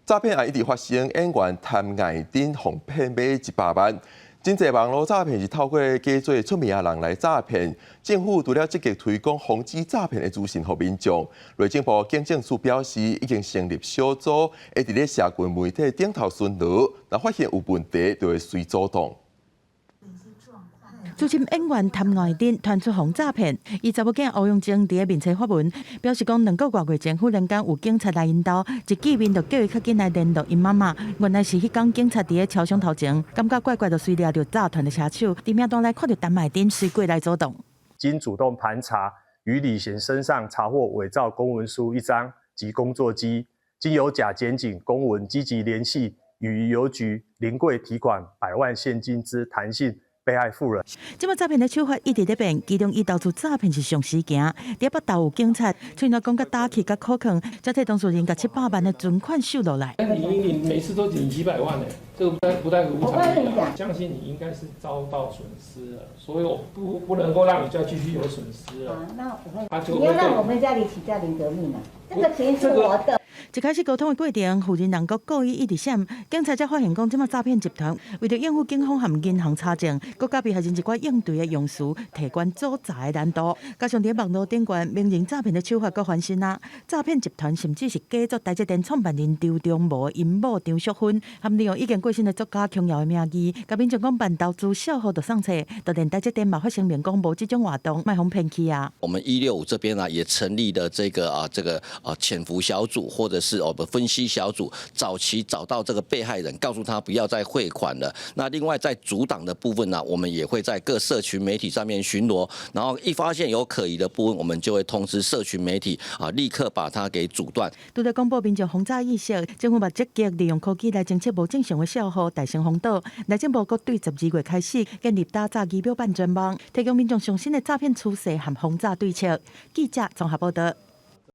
詐騙案一直發生，演員譚愛珍予騙欲100萬。真濟網路詐騙是透過假做出名的人來詐騙。政府除了積極推廣防止詐騙的資訊予民眾，內政部警政署表示已經成立小組，會佇咧社群媒體頂頭巡邏，若發現有問題，就會隨阻擋。資深演員譚愛珍傳出予詐騙，伊查某囝歐陽靖佇咧面冊發文，表示講2個外月前忽然間有警察來𪜶兜，一見面就叫伊較緊來聯絡𪜶媽媽。原來是彼工警察佇咧車廂頭前，感覺怪怪，就隨掠著詐騙的車手，佇名單內看著譚愛珍，隨過來阻擋。經主動盤查，於李賢身上查獲偽造公文書一張及工作機，經由假檢警公文積極聯繫，與郵局臨櫃提款百萬現金之譚姓被害婦人。這擺詐騙的手法一直咧變，其中以投資詐騙是上時行。佇北投有警察出現講較打氣、較可靠，才替當事人共700萬的存款收落來。你每次都領幾百萬呢？這個不太合常理啊！相信你應該是遭到損失了，所以我不能夠讓你再繼續有損失了。啊，那我會，你要讓我們家裡起家庭革命啊！這個錢是我的。一開始溝通的過程，婦人人閣故意一直閃，警察才發現講，這擺詐騙集團為著應付警方和銀行查證，閣加被害人一寡應對的用詞，提懸阻詐的難度。加上佇網路頂懸，名人詐騙的手法閣翻新啊！詐騙集團甚至是假作台積電創辦人張忠謀𪜶某張淑芬，含利用已經過身的作家瓊瑤的名義，共民眾講辦投資數戶就送冊，就連台積電嘛發聲明講無這種活動，莫予騙去啊！我們165這邊啊，也成立了這個潛伏小組，或者是我們分析小組，早期找到這個被害人，告訴他不要再匯款了。那另外在阻擋的部分呢，我們也會在各社群媒體上面巡邏，然後一發現有可疑的部分，我們就會通知社群媒體啊，立刻把它給阻斷。除了廣播民眾防詐意識，政府嘛積極利用科技來偵測無正常的帳戶，大聲防堵。內政部閣對12月開始建立打詐儀表板專網，提供民眾上新的詐騙趨勢和防詐對策。記者綜合報道。